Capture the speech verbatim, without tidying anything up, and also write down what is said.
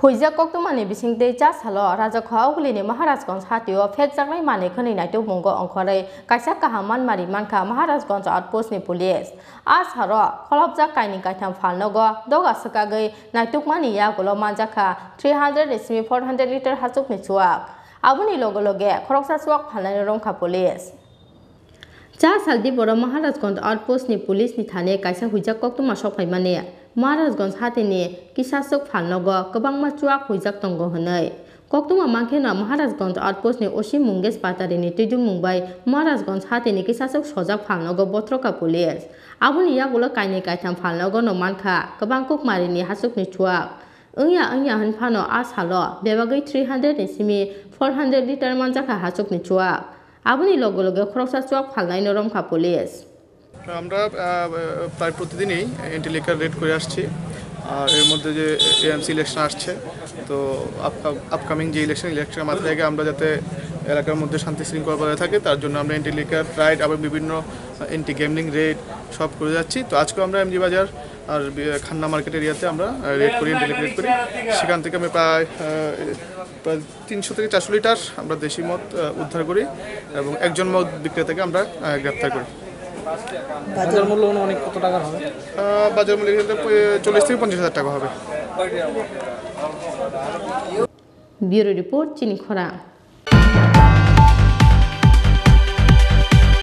Huijak koktwmani bisingtwi cha salo Rajakha Ogulini Maharajganj hatio phekjaknai manwi khwnwi naitukmungo ongkhorwi kaisa kaham manmari mankha Maharajganj outpost ni police. A salo kholopjak kainwi kaitham phalnogo doga swkagwi naitukmani yagulo manjakha three hundred ni simi four hundred litre hachukni chuak. Aboni loge loge khoroksa chuak phalnaino romkha police. Cha saldi boro Maharajganj outpost ni police ni thane kaisa huijak koktwma sokphaimani. Maharajganj hatini kisaswk phalnogo kwbangma chuak huijak tongo hwnwi. Koktwma mankheno Maharajganj outpost ni O C Mungesh Patari ni twidulmung bai Maharajganj hatini kisaswk sojak phalnogo bothroka police. Aboni yagulo kainwi kaitham phalnogo no mankha kwbang kukmari ni hachukni chuak. Wngya wngya hwn phano a salo bebagwi three hundred ni simi four hundred litre manjakha hachukni chuak. Aboni loge loge khoroksa chuak phalnaino romkha police. আমরা আহ, প্রায় প্রতিদিনই anti liquor red করে আসছি। আর এর মধ্যে যে AMC election আসছে, তো আপকামিং যে ইলেকশন, ইলেকশনের মাথায় রেখে আমরা যাতে এলাকার মধ্যে শান্তি শৃঙ্খলা বজায় থাকে, তার জন্য আমরা এন্টি লিকার রাইড, আবার বিভিন্ন এন্টি গ্যামলিং রেড সব করে যাচ্ছি। তো আজকেও আমরা এমজি বাজার আর বি- খান্না মার্কেট এরিয়াতে আমরা রেড করি, এন্টি লিকার রেড করি। সেখান থেকে আমি প্রায় আহ, প্রায় তিনশো থেকে চারশো লিটার আমরা দেশি মদ আহ, উদ্ধার করি এবং একজন মদ বিক্রেতাকে আমরা আহ, গ্রেপ্তার করি। বাজার মূল্য অনুমানিক কত টাকার হবে? আহ, বাজার মূল্য এখানে প্রায় চল্লিশ থেকে পঞ্চাশ হাজার টাকা হবে। Bureau report, Chini Khorang.